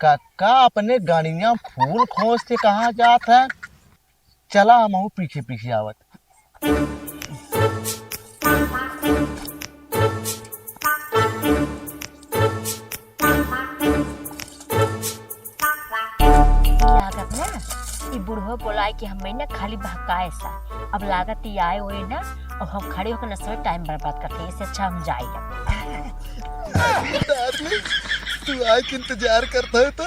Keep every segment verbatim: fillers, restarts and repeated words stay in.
कक्का अपने गड़िया फूल खोजते कहाँ जात है? चला, हमहू पीछे पीछे आवत। लागत ना, ई बुढ़वा बोलाए कि हमें ना खाली बहकाए सा। अब लागत ई आए होए ना, अब हम खड़े होकर नसवे टाइम बर्बाद करते हैं, इससे अच्छा हम जाए अब। Darling, तू आए के इंतजार करता है तो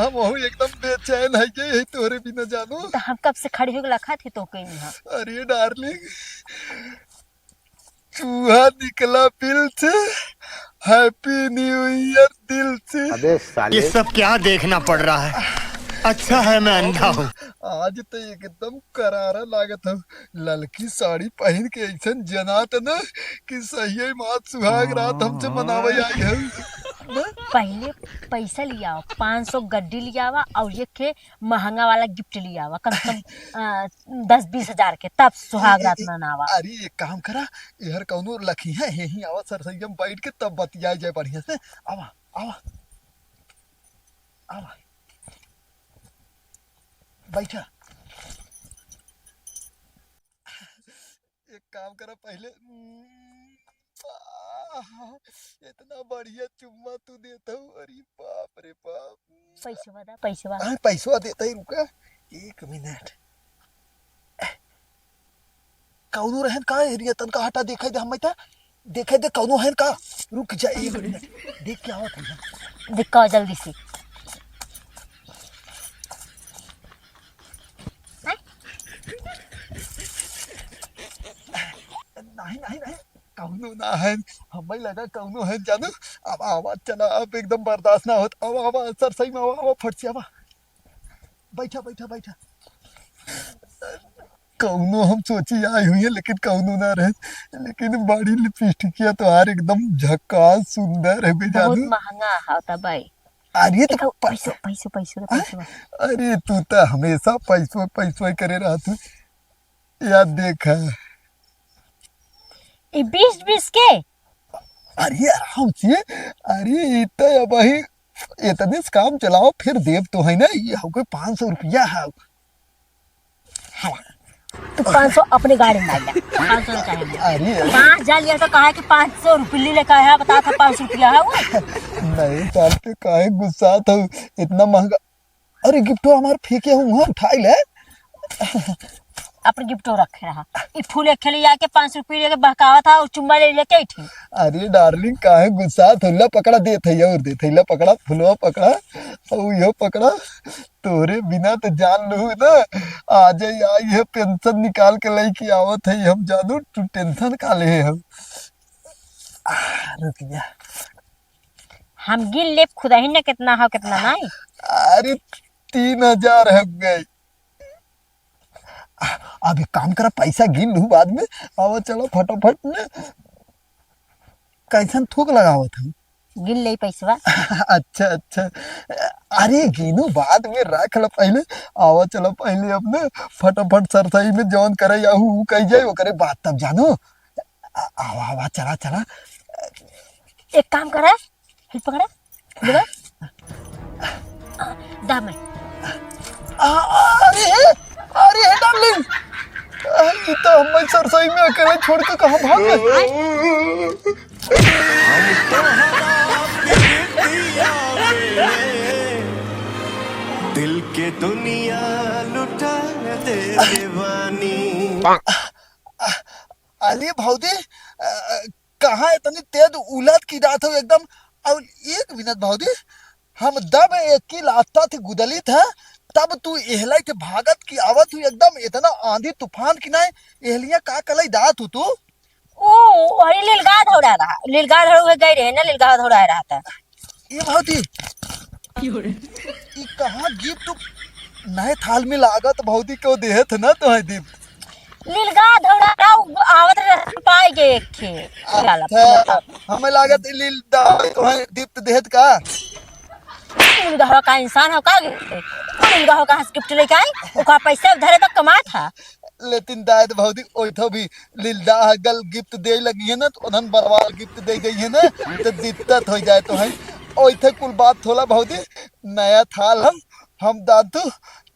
हम वहू एकदम बेचैन है, ये है तोहरे बिना जानू। तो हम कब से खड़े होकर लखा थे तो कहीं यहाँ। अरे darling, चूहा निकला बिल से, Happy New Year दिल से। अबे साले। ये सब क्या देखना पड़ रहा है? अच्छा है मैं अंधा हूँ। आज तो एकदम करारा लागत हूँ। ललकी साड़ी पहिन के ऐसन जनात न कि सही मात सुहाग रात हमसे मनावे आई हूँ। न? पहिले पैसा लियावा, पाँच सौ गड्डी लियावा और एक ठे महंगा वाला gift लियावा, कम से कम, अ, दस बीस हजार के, तब सुहाग रात ए, ए, मनावा। अरे, एक काम करा, इहर कौनो लखी है, यहीं आवा, सरसैया में बैठ के तब बतियाई जाए बढ़िया से। आवा, आवा, आवा, बैठा। एक काम करा पहिले, आह, इतना बढ़िया चुम्मा तू देत हऊ, अरे बाप रे बाप। पैसवा दा, पैसवा। हाँ, पैसवा देत हई, रुका एक मिनट। कौनो रहन का area तनका हटा, देखे दे हमें ता, देखे दे कौनो है का। रुक जा एक मिनट, देख के आवत है। दिखाओ जल्दी से। नहीं, नहीं, नहीं, कौनो ना है, हमें लगा कौनो है जानू। अब आवाज चला, अब एकदम बर्दाश्त ना होत। अब आवाज सर सही में आवा, आवा फट से आवा। बैठा, बैठा, बैठा। कौनो हम सोची आई हुई है, लेकिन कौनो ना रहे। लेकिन बड़ी लिपस्टिकिया तोहार एकदम झकास सुंदर है बे बहुत जानू। महंगा है होता भाई। अरे तो देखो, प- पैसो, पैसो, पैसो, हाँ? पैसो। अरे तू तो हमेशा पैसो, पैसो ही करे रहत है। याद देखा। ई बीस बीस के? अरे आराम से, अरे ई तो अब ही इतने से काम चलाओ, फिर देब तो है ना, ये हो गए पाँच सौ रुपया है। हाँ, तू पाँच सौ अपने गाड़ी में डाल दे, पाँच सौ रुपया है। अरे, अरे। पाँच हजार लिया तो कहा कि पाँच सौ रुपये लेके आया, बता था पाँच सौ रुपया है वो। नहीं, साल पे काहे गुस्सा था, इतना महंगा। अरे, गिफ्टो हमार फेंके हूँ, वहाँ उठाई ले। अपन गिफ्टो रखे रहा। ई फूल एक खेली आके पाँच सौ रुपये लेके बहकावा था और चुम्मा ले लेके आई थी। अरे डार्लिंग, काहे गुस्सा? थैला पकड़ा, दे थैया और दे, थैला पकड़ा, फुलवा पकड़ा, और यो पकड़ा। तोरे बिना तो जान लू ना, आज आई है पेंशन निकाल के लेके आवत है हम जानू, तू टेंशन का ले हम। आ, रुक जा। हम गिन लेब खुदही न कितना हो, कितना नहीं। अरे, तीन हजार हो गए। अब एक काम करा, पैसा गिन लू बाद में। आवा, चलो फटाफट में। कैसन थूक लगावत हम? गिन ले पैसवा। अच्छा, अच्छा। अरे, गिनू बाद में, रख ल पहले। आवा, चलो पहले अपने फटाफट सरसई में जौन करे याहू, ऊ कही जाए, ओकरे बाद तब जानो। आ-, आवा, आवा, चला, चला। एक काम करा, हिल पकड़ा, फुलवा। आ, दा मैं। आ, अरे, अरे, डार्लिंग, आ, ई तो हमें सरसई में अकेले छोड़ के कहाँ भाग गए? दिल के दुनिया लुटा दे दीवानी। अरे भौजी, अ, अ, कहाँ इतनी तेज उलट की जात हो एकदम? और एक मिनट भौजी, हम दब एक की रास्ता थी गुदली था, तब तू एहलाई थे भागत की आवत हुई एकदम इतना आंधी तूफान की नाई, एहलिया का कलाई दात हो तू? ओ, अरे लीलगाय धौरा रहा, लीलगाय धौरा गए रहे ना, लीलगाय धौरा रहा था। ए भौजी, ई कहाँ गिफ्ट नए थाल में लागत भौजी, क्यों देहत ना तो है गिफ्ट? लीलगाय धौरा रहा, उ आवत रहे, पाए गए एक खे। अच्छा, हमें लागत ई लीलगाय तो है गिफ्ट देहत का? लीलगाय का इंसान हो का गिफ्ट? लीलगाय का गिफ्ट लेके आई, ओका पैसा धरे तो कमात है। लेकिन दायद भौजी, ओइठो भी लीलगाय गल गिफ्ट दे लगी है ना, तो उन्हन बरवाल गिफ्ट दे गई है ना, तो दिक्कत हो जाए तो है। ओइठे कुल बात थोला भौजी, नया थाल हम, हम दादू,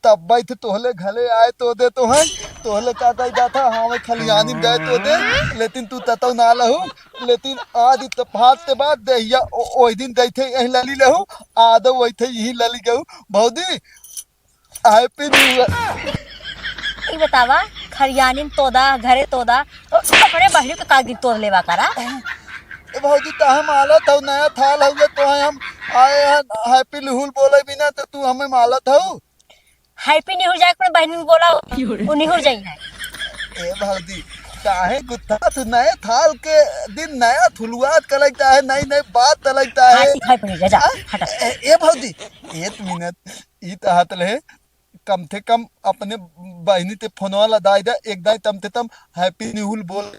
तब बैठ तोहले घले आए तो दे तो हैं, तोहले का कही जाता, हाँ, मैं खलियानी में गए तो दे, लेकिन तू ततौ ना लहू, लेकिन आज इतफाक के बाद देहिया ओ-, ओई दिन गई थे यहीं लली लहू, आदो वही थे यहीं लली गहू। भौजी, Happy New Year। ई बतावा, खरियानी में तोदा, घरे तोदा, तो अपने बहिनी के का गिर तोद लेवा करा? ए भौजी, त हम आलत हऊ, नया थाल हउए, तो हम आए हैं Happy निहुल बोले बिना, तो तू हमें मालत हऊ? Happy निहुल जाए, अपने बहिनी में बोला, उ निहुल जाई है। ए भौजी, काहे गुत्था तू? नए थाल के दिन नया थुलुआत कलकता है, नई नई बात तलकता है। हाँ, ठीक है, अपने जा, जा, हाँ? हटा। ए, ए भौजी, एक मिनट, ई त हाथ ले, कम से कम अपने बहिनी ते फोनवा लदाई दे, एक दाई तम ते तम Happy निहुल बोल।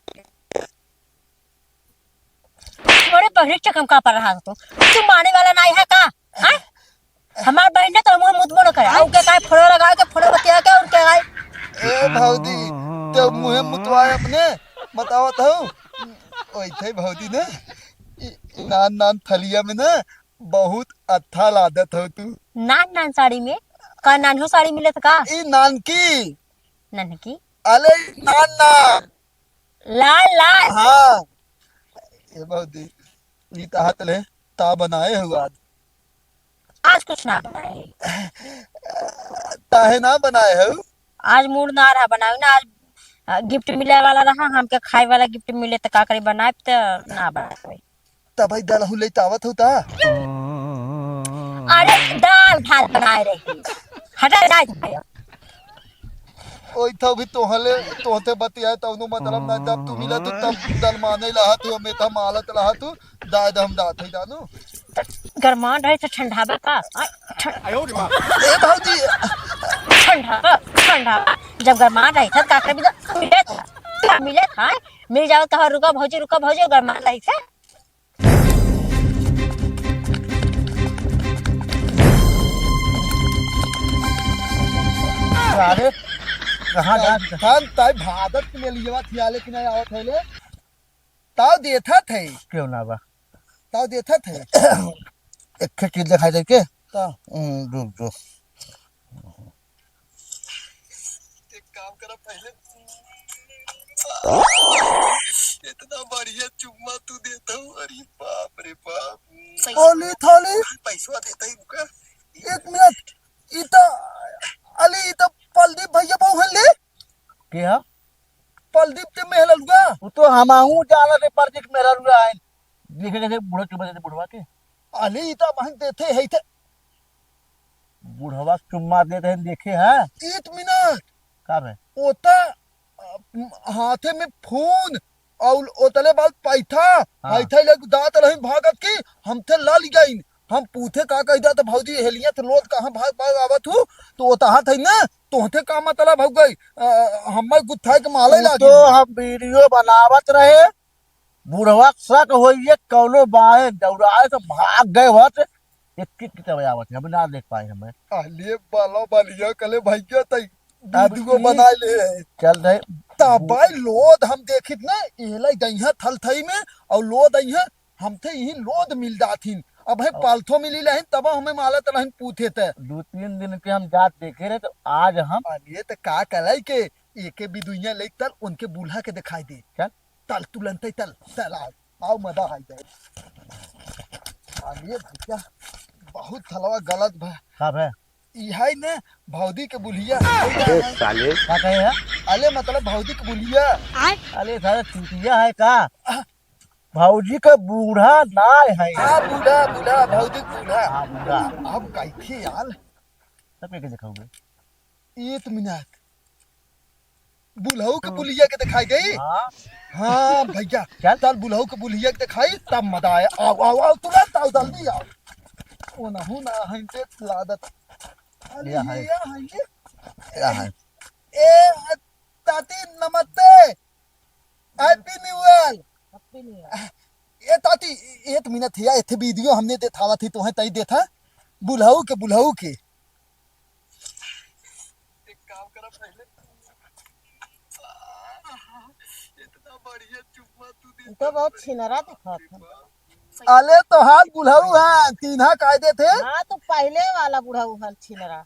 तोरे बहिनी चकम का पर रहा तो तू माने वाला नहीं है का? हाँ? हमार बहिन ने तो मुँह मुतबो न करे। उनके काहे फोन लगा के फोन बतिया के उनके आए। ए भौजी, ते मुँह मुतवाए अपने, बतावत हूँ। ओई थे भौजी ने, ई नान नान थलिया में ना, बहुत अच्छा लागत हो तू। नान नान साड़ी में? का नान्हो साड़ी मिलत का? ई नानकी। नन्हकी? अले नान नान। लाल लाल। हाँ। ए भौजी, ई कहा तले ता बनाए हो आज? आज कुछ ना बनाए। ताहे ना बनाए हो? आज मूड ना रहा बनावे ना, आज, अ, गिफ्ट मिले वाला रहा, हमके खाए वाला गिफ्ट मिले त का करी, बनाए त ना बनाए। तब भाई दलहू ले तावत होता। अरे दाल भात बनाए रही। हटा, हटा, हटा। ओई तो भी तोहले, तोहते बतियाए तौनो मतलब ना, जब तू मिला तू तब दल माने लहा तू, हमें तब मालत लहा तू, दाए दम दात है जानू। गरमान रहे तो ठंडाबा का? आ, ठं- ए भौजी। ठंडाबा, ठंडाबा। जब गरमान रहे था, का करबी तो मिले था। मिले था, मिल जाओ तो रुका भौजी, रुका भौजी, गरमान रहे था। अरे, कहाँ जा? ताई भादत के लिए लियवा थियाले कि नहीं आवत है ले? ताव देथा थे। क्यों ना बा? ताव देथा थे। एक ठे चीज दिखाई दे के? का? हम्म, रुक, रुक। एक काम करा पहले। इतना बढ़िया चुम्मा तू देता हूँ, अरे बाप रे बाप। ओली थोली। पैसवा देता ही रुका। एक मिनट, ई त, अली, ई त प्रदीप भैया बहू हन ले। के ह? प्रदीप के मेहलरुआ। उ तो हमहू जानत है, प्रदीप मेहलरुआ है। देखे कैसे बूढ़ा चुम्मा देते बुढ़वा के। अली, ई त बहन देते है थे। बुढ़वा चुम्मा देते हैं, देखे है। एक मिनट। का बे? ओता, अ, हाथे में फोन और ओतले बाद पैथा, हाँ। पैथा लेके दात रही भागत की, हम थे लाल गइन। हम पूछे का कह जात भौजी, हेलिया थे लोद कहाँ भाग भाग आवत हूँ, तो ओतहा थे ना, तोहते का मतलब हो गई, अ, हम्मे गुत्था के माले उ लागी। तो हम वीडियो बनावत रहे, बुढ़वा शक होइए कौनो बाएं दौड़ाए तो भाग गए होत, एक एक की तब आवत है, हम ना देख पाए हमें। अले बाला बालिया कले भैया तई अब दू गो ई बना ले है। चल रहे। तबाई लोद हम देखित ना, एला गइहा थलथई में और लोद अइहा, हम थे यही लोद मिल जाथिन। अब है हाँ। पालथो मिली लहिन, तब हमें मालत लहिन पूछे ते। दो तीन दिन के हम जात देखे रहे, तो आज हम अरे तो का कलाई के एके बिदुइया ले तल उनके बूल्हा के दिखाई दे। चल। तल तुलंते तल, तल आओ, आओ मदा आई जाए। अरे भैया, बहुत थलवा गलत बा। का बे? इहाई ने भौजी के बुलिया। अबे साले। का कहे है? अले मतलब भौजी के बुलिया। अले साले चूतिया है का? आ। भौजी के बूढ़ा ना है। हाँ, बूढ़ा, बूढ़ा, भौजी के बूढ़ा। हाँ, बूढ़ा। अब कैसे यार? तब के दिखाओगे? एक मिनट। बुलहू के बुलिया के दिखाई गई? हाँ। हाँ भैया, चल। चल बुलहू के बुलिया के दिखाई, तब मजा आया। आओ, आओ, आओ, तुरंत आओ, जल्दी आओ। ओ ना, हो ना, हंटे लादत। अरे या है। ये, या है ये। या है। ए, ताती नमस्ते। Happy New Year। Happy New Year। ए ताती, एक मिनट है, एथे वीडियो हमने देखावा थी, तोहे तई देथा। बुलहू के, बुलहू के। एक काम करा पहले। इतना बढ़िया चुम्मा तू दे। ई तो बहुत छिनरा दिखात है। पैसा। अले तोहार बुढ़ऊ है, तीन्हा कायदे थे। हाँ, तो पहले वाला बुढ़ऊ हन छिनरा।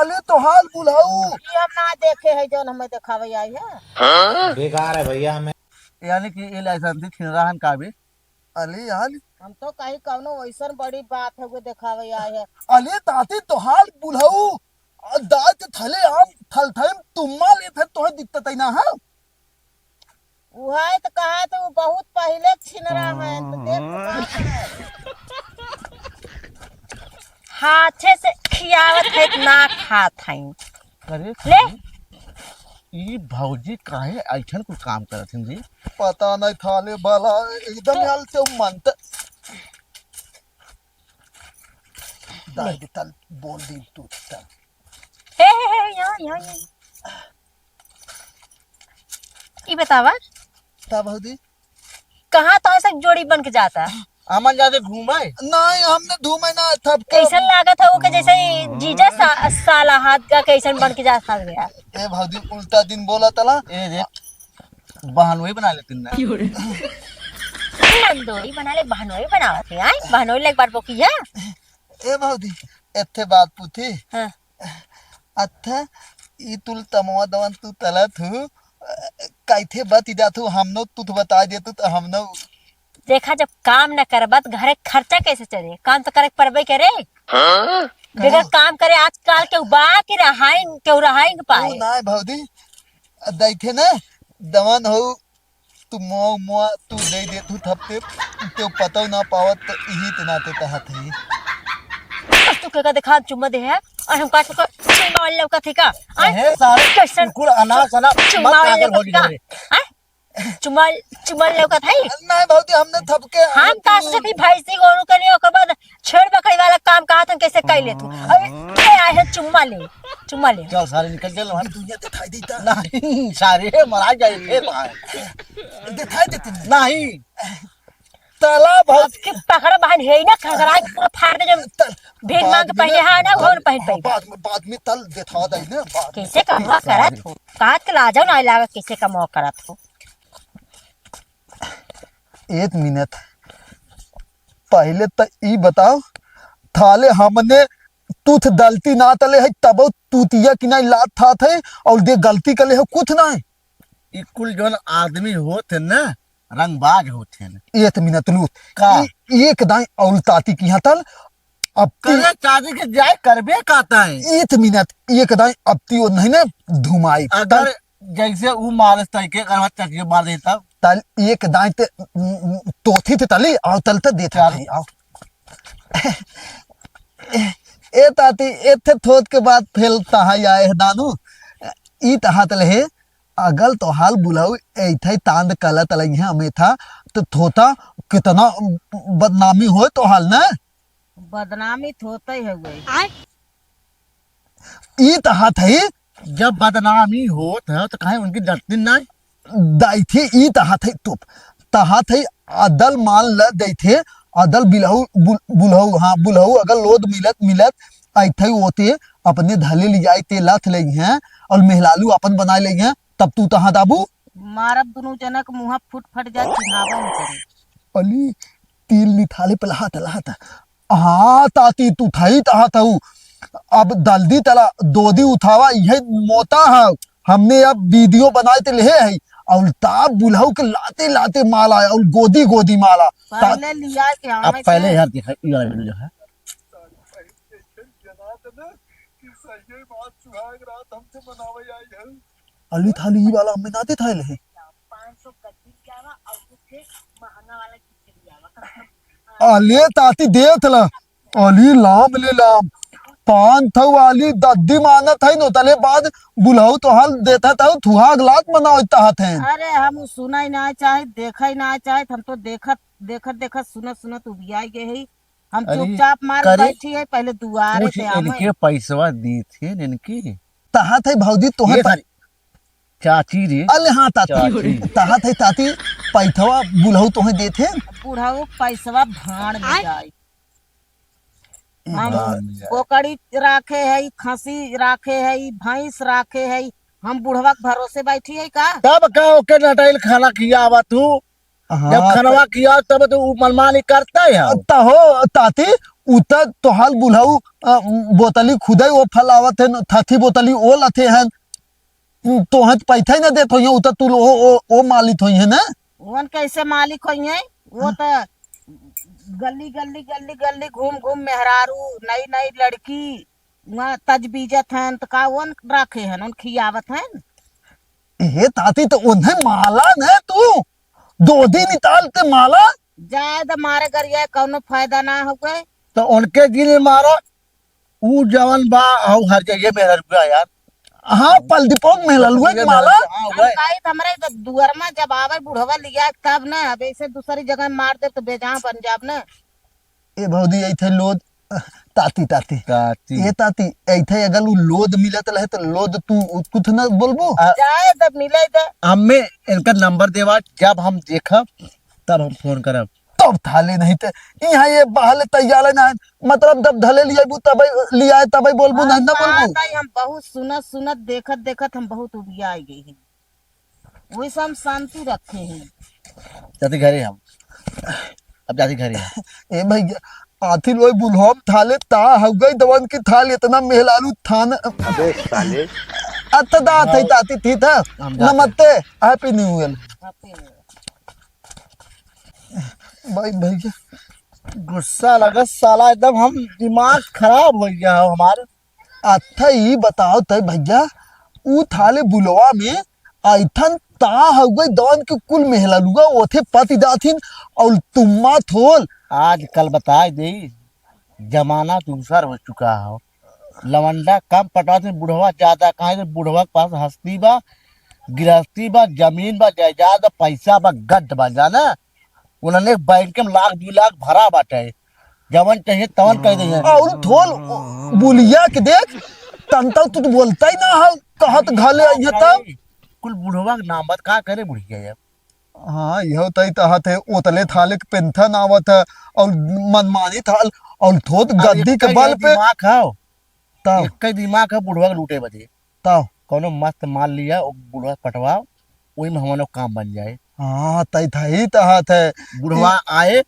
अले तोहार बुढ़ऊ। ई हम ना देखे है, जौन हमें देखावे आई है। बेकार है भैया, हमें। यानी कि ये लाइसेंस थी छिनरा हन का भी? अले यार। हम तो कहीं कौनो वैसन बड़ी बात है, वो देखावे आए है। अले ताती तोहार बुढ़ऊ, आ, दाँत थले आम थल थल तुम्मा लेत है, तोहे दिक्कत है ना, हाँ? उहे तो कहा, तो बहुत पहले छिनरा है, तो देख तो बात है। हाथे से खियावत है, ना खात है। अरे ले। ई भौजी काहे ऐठन कुछ काम करत हन जी? पता नहीं, थाले वाला एकदम तो हाल से मन त दाई दे तल बोल दी तू तल। हे, हे, हे, यहाँ, यहाँ, यहाँ। ई बतावा। का भौजी? कहाँ तो ऐसा जोड़ी बन के जाता? हमन जाते घूमे? नहीं, हमने घूमे ना, थपके। ऐसा लागत है वो के जैसे ही जीजा सा-, साला हाथ का कैसन बन के जाता गया। ए भौजी, उल्टा दिन बोला तला। ए रे, बहनोई बना लेते ना। बहनोई बना ले, बहनोई बनावत है, आय? बहनोई ले एक बार बोकी है। ए भौजी, एथे बात पूछी? हाँ। अच्छा, ई तुल तमवा दवन तू तलत हु, कैथे बच जात हु, हमनो तू तो बता देतु तो हमनो। देखा, जब काम न करबा त घरे खर्चा कैसे चले? काम तो करे के पड़बे करे। हाँ? बगैर काम करे आजकल केहू बा कि रहाइन, केहू रहाइन पाए? तू ना भौजी, दैथे ना, दवन हो, तू मोआ, मोआ, तू दे दे, तू थपते, तो पता ना पावत, तो इही तो नाते तहत है। बस तू के का देखा, चुम्मा दे है, और हम काट को चुम्मा वाले लौका थे का? आय? अहे सारे, कैसन बिल्कुल अनाप शनाप, चुम्मा मत वाले पागल हो लौका थे का? जाओ रे। आय? चुम्मा, चुम्मा लौका था ही? नहीं भौजी, हमने थपके हम आए का तू। सोचे थी भैंसी गोरू के लिए, ओकर बाद छेड़ बकरी वाला काम कहा था, कैसे कर ले तू? अरे, ले आए है चुम्मा ले, चुम्मा ले। चल सारे निकल चल वहाँ। दुनिया दिखाई देता। नहीं, सारे मरा जाए फिर। दिखाई देते नहीं। नहीं। तला भौजी। अब की पकड़ बहन है ही ना, खसरा के पूरा फाड़ दे, जब तल-, भीख मांग के बाद पहने में, हाँ ना, वो हाँ, पहन हाँ, पाई। बाद में, बाद में तल दिखा दे ना, बाद में। कैसे कमवा करत हो? काट के लाजो ना लागा, कैसे कमवा करत हो? एक मिनट, पहले त ई बताओ, थाले हमने तुथ गलती ना तले है, तबो तूतिया की नहीं लात थात है, और दे गलती कले हो कुछ नहीं। ई कुल जौन आदमी होत है ना, रंगबाज होत है ना। एक मिनट लूत। का? ई-, एक दाई औल ताती की हतल, अब ती-, करे चाची के जाए करबे कहता है। एक मिनट, एक दाई अब ती वो नहीं ना धुमाई। अगर तल जैसे ऊ मारस तई के करवा चकियो मार देता। तल एक दाई ते, उम, उम, तोथी ते तली, आओ तल ते देता चल। है, आओ। ए ताती, एथे थोत के बाद फेल तहा आए है दानू। ई तहा तले है, अगल तोहाल बुलाऊ, एथे तांद कला तलई है हमें था, तो थोता कितना बदनामी होए तोहाल ना? बदनामी थोते है वही। आय? ई तहा थई। जब बदनामी होत है, तो काहे उनकी डरती ना? दाई थे, ई तहा थई तुप। तहा थई अदल मान ल दई थे, अदल बिलहू, बुल-, बुलहू, हाँ, बुलहू अगर लोद मिलत, मिलत, आई थई ओते अपने धले लियाई ते लाथ लई हैं, और मेहलालू अपन बनाए लई हैं, तब तू तहा दाबू? मारब दुनू जनक मुँह फुट फट जाए, चिन्हाबो न करे। अली, तिल निथाले पे लहात, लहात। हाँ, ताती तू थई तहा थऊ। अब दल्दी तला, दोदी उठावा, इहे मोता है। हमने अब वीडियो बनाए ते लेहे है। और ता बुलहू के लाते, लाते माला, और गोदी, गोदी माला। ता- पहले लिया के अब आवे पहले से। यार दिखा, ये वाला वीडियो जो है। अली थाली ई वाला हमें ना देत है ले। अले ताती देत ला। अली लाम ले लाम। पान थौ वाली दद्दी मानत है नो तले बाद बुलाऊ तो हाल देता था थुहाग लात मनाओ तहत है। अरे हम सुनाई ना चाहे, देखा ही ना चाहे, हम तो देखत, देखत, देखत, सुनत, सुनत उबिया गए है। हम अरे, चुपचाप मार करे, बैठी है, पहले दुआरे कुछ पे आवे। इनके पैसवा दी थे इनकी। तहा थे भौजी तोहर ये प- सारी चाची रे। अले हाँ ताती। चाची। तहा थे ताती पैथवा बुढ़ऊ तोहे दे थे। बुढ़ऊ पैसवा भाड़ में आय। जाए। ये हम भाड़ में जाए। बोकड़ी राखे है, खसी राखे है, भैंस राखे है, हम बुढ़वा के भरोसे बैठी है का? तब का ओके नटाइल खाना खियावा तू? हाँ, जब त खनवा किया तब तो उ मनमानी करते हैं। त हो ताती, उ त तोहाल बुढ़ऊ, अ, बोतली खुदे वो फलावत है, थथी बोतली वो लथे हैं। तोहे त पैसा ही ना देत होइहे, उ त तू ओ, ओ, ओ मालिक होइहे ना। उन कैसे मालिक होइहे? वो त गली, गली, गली, गली घूम, घूम मेहरारू, नई, नई लड़की, वहाँ तजबीजत हन, त का उन राखे हन, उन खियावत हन? ए ताती, त उन्हें माला न तू, दो दिन निकाल ते माला। जाए द मारे गरिया, कौनो फायदा ना हो गए। त उनके जिन मारो, ऊ जवन बा, हऊ हर जगह मेहररुआ यार। हाँ, पलदीपो मेहररुआ के माला। हाँ, हम वही। कही त हमरे द-, दुअर में जब आवे बुढ़वा लिया तब ना, अब ऐसे दूसरी जगह मार दे त बेजान बन जाब ना। ए भौजी, ऐथे लोद, ताती, ताती। ताती। ए ताती, ऐथे अगर उ लोद मिलत रहे त लोद तू उ-, कुछ न बोलबो? आ, जाए द, मिले द। हमें इनका नंबर देवा, जब हम देखब तब हम फोन करब। तब थाले नहीं ते, यहाँ ये बहले तैयार है ना, मतलब जब धले लियाबू तबे लियाए तबे बोलबू, हाँ, नहीं ना बोलबू। बात आई, हम बहुत सुनत सुनत देखत देखत हम बहुत उबिया आई गई हैं, वही से हम शांति रखे हैं। जाती घरे हम, अब जाती घरे हम। ए भैया, आथिल ओई बुल्होम थाले ता हउ गई दवन की थाल इतना मेहलालू थान। अबे साले। अत्ता दा थे ताती थी था। हम जाते। नमस्ते, Happy New Year। Happy New Year। भाई भैया, गुस्सा लगा साला, एकदम हम दिमाग खराब हो गया हो हमार। अच्छा, ई बताओ तै भैया, ऊ थाले बुलवा में आइथन ता हउए दौन के कुल मेहललुआ ओथे पति दाथिन और तुम्मा थोल। आजकल बताए देई, जमाना दूसर हो चुका हो। लवंडा कम पटाते, बुढ़वा ज्यादा। काहे से बुढ़वा के पास हस्ती बा, गिरहस्ती बा, जमीन बा, जायदाद बा, पैसा बा, गड्ड बा, जाना। उन्होंने बैंक में लाख, दो लाख भरा बाटे, जवन चाहिए तवन कह दे। और थोल बुलिया के देख, तन तो तू तो बोलता ही ना हो, कहत घले आइए तब। कुल बुढ़वा के नाम बात का करे बुढ़िया यार। हाँ, यह तई तहत है, ओतले थाले के पेंथन आवत है, और मनमानी थाल, और थोत अरे गद्दी के एक बल ही पे। दिमाग है, तब। एक ही दिमाग है बुढ़वा के लूटे बदे। तब। कौनो मस्त माल लिया, ओ बुढ़वा पटवाओ, वही में हमारो काम बन जाए। हाँ, तई था ही तहत है। बुढ़वा आए,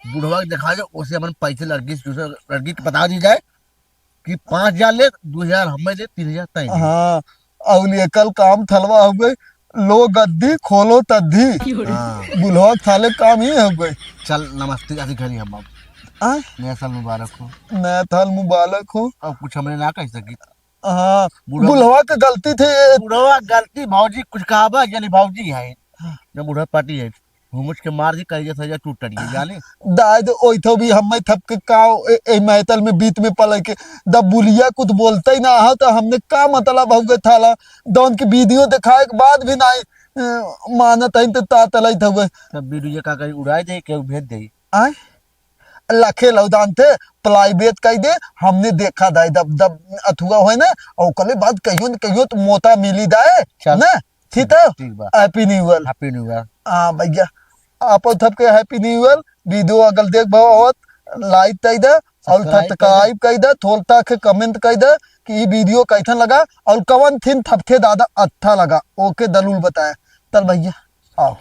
बुढ़वा के देखा जाए, उसे अपन पैसे लड़की से, दूसरे लड़की के बता दी जाए कि पाँच हजार ले, दो हजार हमें दे, तीन हजार तय दे। हाँ, और ये कल काम थलवा हो गए, लो गद्दी, खोलो तद्दी। हाँ। बुढ़वा के थाले काम ही हो गए। चल, नमस्ते, अभी घरी हम अब। आय? नया साल मुबारक हो। नया साल मुबारक हो। अब कुछ हमने ना कह सकी। हाँ, बुढ़वा बुढ़वा के गलती थे। बुढ़वा गलती, भौजी कुछ कहा बा, यानी भौजी है। हाँ। जब बुढ़वा पार्टी है, घूमुच के मार दी, करेजा सरेजा टूट टट गई, जाने। दाद ओइथो भी हमें थप के का ए, ए महतल में बीत में पले के, दब बुलिया कुछ बोलते ही ना हो, तो हमने का मतलब हो गए थाला, दौन की वीडियो दिखाए के बाद भी ना, ए, मानत है तो ता तलई थवे। तब वीडियो का कहीं उड़ाए दे, केहू भेज दे। आय? लखे लौदान थे, पलाई बेच कई दे, हमने देखा दाई दब, दब अथुआ होए ना, और ओकले बाद कहियो न कहियो तो मोता मिली दाए, चल। ना? ठीक है? ठीक बा। Happy New Year। Happy New Year। हाँ भैया, आप सबके Happy New Year। वीडियो अगर देख भाव आवत, like कई दे, और subscribe कई दे। Subscribe कई दे, थोल तक comment कई दे कि ई वीडियो कैसन लगा और कवन थीन थपथे दादा अच्छा लगा। OK दलूल बताए। चल भैया, आओ।